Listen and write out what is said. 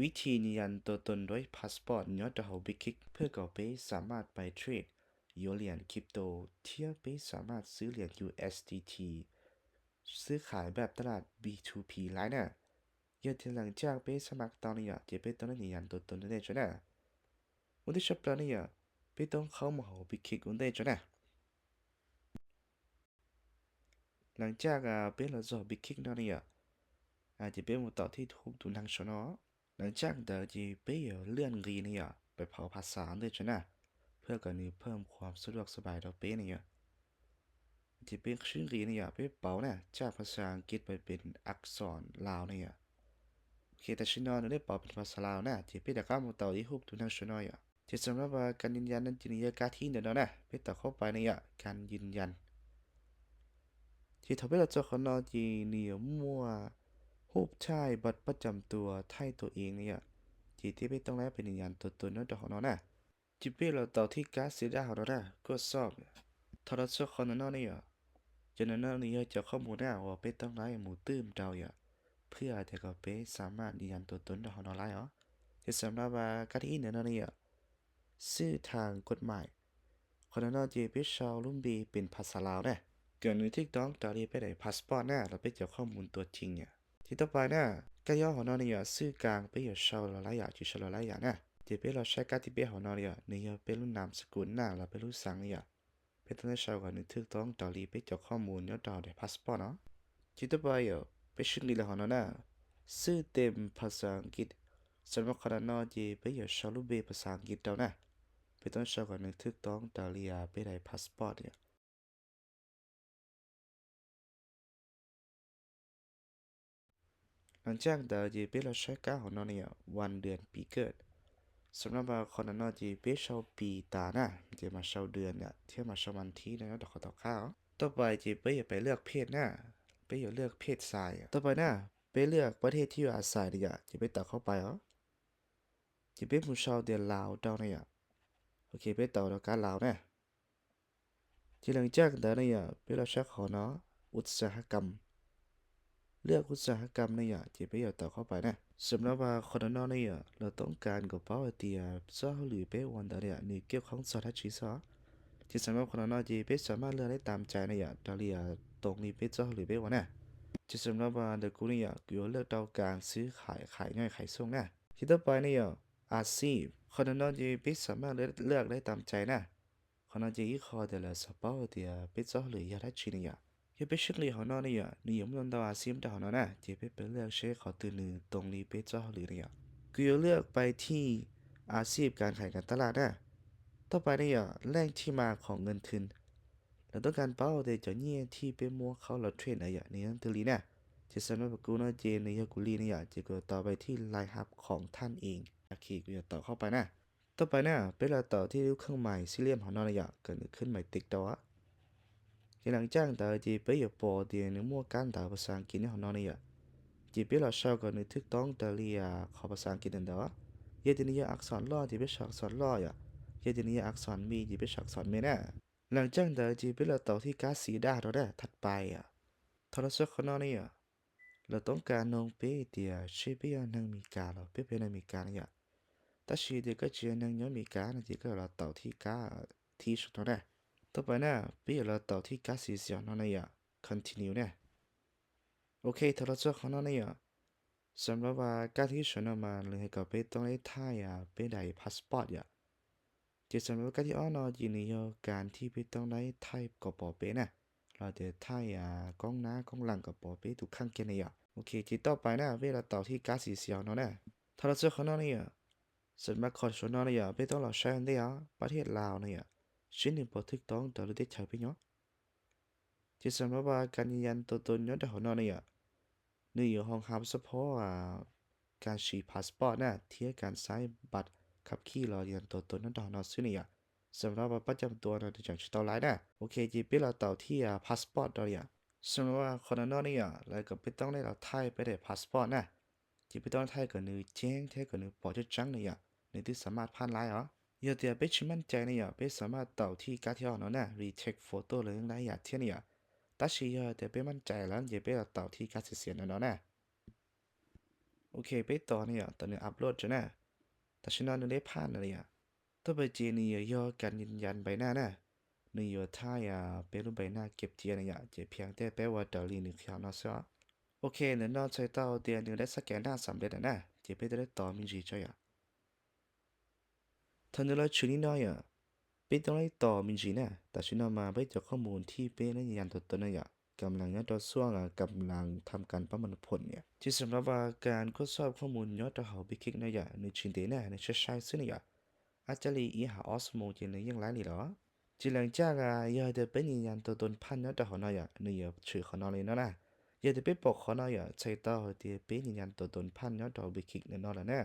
Vib thi nyas yas tua tun dua ib passport nyob rau hauv Bitkick pab kom peb xam maj pais trade, yuav liam crypto, thiab peb xam maj xwb liam U S D T, xwb qhais npaj taj laj B two B laiv na. Yog tias lees caj peb xam maj tau ne yom, ces peb toob nyas yas tua tun ua ntej tso na. Ua ntej tshaj plaws ne yom, peb toob qhov mus hauv Bitkick ua ntej tso na. Lees caj peb los txog Bitkick no ne yom, ces peb mus tom thiab hu tus neeg saum no. Lees caj ntawd ces peb yuav lwaj nqis ne yom, pab phau phas xas ua ntej tso na, pab kom nws phaj khuam xub duaj xab pais rau peb ne yom. Ces peb sib nqis ne yom, peb pauv na, caj phas xas Askiv pais pem ak xos Laus ne yom. Ok, tam sim no nws twb pauv pem phas xas Laus na, ces peb rov qab mus tom ib hub tus neeg saum no yom. Ces xam maj pas kas yas yas no ces nws yog kab thib ntawm no na, peb tom qhov pais ne yom, kas yas yas. Ces thaum peb los txog qhov no ces nws yuav muaj hub thaij npaj pab cam tua thaij tua ev ne yom. Ces thiab peb toob lab peb nyas yas tua tun nyob rau hauv no na. Ces peb los tom thiab kab xis daj hauv no na, kuj xob. Thaum los txog qhov ntawm no ne yom, cov ntawm no nws yog cov qhob mus na uas peb toob lab mus twb nrau yom, pab tias kom peb xam maj nyas yas tua tun rau hauv no laiv os. Ces xam maj pas kab thib ib ntawm no ne yom, xwb thaj kod mais. Qhov ntawm no ces peb sau lub npe pem phas xas Laus na, kom nws thwj toob raws li peb daim passport na los peb cov qhob mus tua ceev yom. Ces tau pais na, kab thib ob hauv no ne yom, xwb kas peb yuav sau los laiv yam tsis sau los laiv yam na. Ces peb los saib kab thib peb hauv no yom, nws yog peb lub nam xab kus na los peb lub xeev ne yom. Peb tau ntej sau kom nws thwj toob raws li peb cov qhob mus nyob rau hauv daim passport no. Ces tau pais yom, peb sib nqis los hauv no na, xwb tem phas xas Askiv. Xam maj qhov ntawm no ces peb yuav sau lub npe phas xas Askiv rau na. Peb tau ntej sau kom nws thwj toob raws li peb daim passport yom. Lees caj ntawd ces peb los saib kab hauv no ne yom, wan dwm pis kawm. Xam maj pas qhov ntawm no ces peb sau pis tas na, ces mas sau dwm thiab mas sau mas thib no nyob rau qhov tom qab os. Tau pais ces peb yuav pais lwaj phej na, peb yuav lwaj phej xais. Tau pais na, peb lwaj pab thej thib yuav a xais ne yom, ces peb tau qhov pais os. Ces peb mus sau tias Laus rau ne yom. Ok, peb tau rau kab Laus na. Ces lees caj ntawd ne yom, peb los saib qhov no, ua xas hab kam. Lwaj ua xas hab kam ne yom, ces peb yuav tau qhov pais na. Xam maj pas qhov no ne yom, lawv toob kas kom paub hais tias txoj hauj lwm peb ua ntawd ne yom, nws kiaj khoob txog dab tsi xwb. Ces xam maj qhov no ces peb xam maj lwaj lab tam cai ne yom, raws li toom li peb txoj hauj lwm peb ua na. Ces xam maj pas ntawm kuv ne yom, kuv yuav lwaj rau kas xwb, qhais qhais nyob qhais xooj na. Ces tau pais ne yom, a xij. Qhov no ces peb xam maj lwaj lab tam cai na. Qhov no ces ib qho tias lawv xav paub tias peb txoj hauj lwm yog dab tsi ne yom. Yog peb sib nqis hauv no ne yom, nws yuav muaj ntau a xij rau hauv no na, ces peb pab lwaj seb qhov twg nws toom li peb txoj hauj lwm ne yom. Kuv yuav lwaj pais thij a xij kas khais kas taj laj na. Tau pais ne yom, leej thij mas khoom nqes thwv. Lawv toob kas paub tias cov nyiaj thij peb muab qhov los trade ntawd yom, nws yog twg li na. Ces xam maj pas kuv no ces nws yog kuv li ne yom, ces kuv yuav tau pais thij lais hab khoom thaj ev. Kuv yuav tau qhov pais na. Tau pais na, peb los tau thij lub kheej mais xib liam hauv no ne yom, kom nws khwb mais tiv rau. Ces lees caj ntawd ces peb yuav pom tias nws muaj kab ntawv phas xas Askiv nyob hauv no ne yom. Ces peb los sau kom nws thwj toob raws li qhov phas xas Askiv ntawd ntawd. Yog tias nws yog a xos loj ces peb sau a xos loj yom. Yog tias nws yog a xos me ces peb sau a xos me na. Lees caj ntawd ces peb los tau thij kab xis daj rau na, thaj pais yom. Thaum los txog qhov no ne yom, lawv toob kas noog peb tias seb peb yog neeg Amelikas los peb pem neeg Amelikas ne yom. Tab sis tias koj tsis yog neeg nyob Amelikas no ces koj yuav los tau thij kab thib saum no na. Tau pais na, peb yuav los tau thij kab xis xyom no ne yom, continue na. Ok, thaum los txog qhov no ne yom, xam maj pas kab thib saum no mas nws hais kom peb toob lab thaij peb daim passport yom. Ces xam maj pas kab thib ob no ces nws yog kas thij peb toob lab thaij kom pom peb na, los tias thaij koob nab koob lees kom pom peb tus kheej kiag ne yom. Ok, ces tau pais na, peb los tau thij kab xis xyom no na. Thaum los txog qhov no ne yom, xam maj pas kho saum no ne yom, peb toob los saib ntej os, pab thij Laus ne yom, seb nws puas thwj toob raws lub teb chaws peb nyob. Ces xam maj pas kas yas yas tua tun nyob rau hauv no ne yom, nws yuav hoo hab xab phob kas siv passport na thiab kas xaiv npaj khab khij los yas tua tun nyob rau hauv no xwb ne yom. Xam maj pas pab cam tua no nws tseem tsis tau laiv na. Ok, ces peb los tau thij passport rau yom. Xam maj pas qhov no no ne yom, lawv kom peb toob lab los thaij peb daim passport na. Ces peb toob lab thaij kom nws ceeb thiab kom nws pom tseeb tseeb ne yom, nws twb xam maj phaj laiv os. Yog tias peb tsis maj cai ne yom, peb xam maj tau thij kab thib ob no na, retake photo los yeej laiv yam thiab ne yom. Tab sis yog tias peb maj cai lawm ces peb los tau thij kab xis xyom no no na. Ok, peb tos na yom, tos nws upload tso na. Tam sim no nws lej phaj na yom. Tub pais ces nws yuav yog kas nyas npais naj na. Nws yuav thaj peb lub npais naj kev cia na yom, ces phiav tej peb ua raws li nws qhia no xwb. Ok, ntawm no txhais tau tias nws lej xab kev naj xam lej lawm na, ces peb twb lej tos me ntsis tso yom. Thaum nws los tshwm li no yom, peb twb lej tos me ntsis na. Tam sim no mas peb cov khooj mus thij peb lub nyas tus tus no yom, kam las nyob rau xuaj kam las tham kas pab mas phom yom. Ces xam las vas kas kuj xoj khooj mus nyob rau hauv Bitkhik no yom, nws tsis ntev na, nws sai sai xwb na yom. Ab caj li ib hab ob xuab moos ces nws yeej laib li los. Ces lees caj las yog tias peb nyas tus tus phaj nyob rau hauv no yom, nws yuav tshwm qhov no li no na. Yog tias peb pom qhov no yom, txhais tau hais tias peb nyas tus tus phaj nyob rau hauv Bitkhik no lawm na.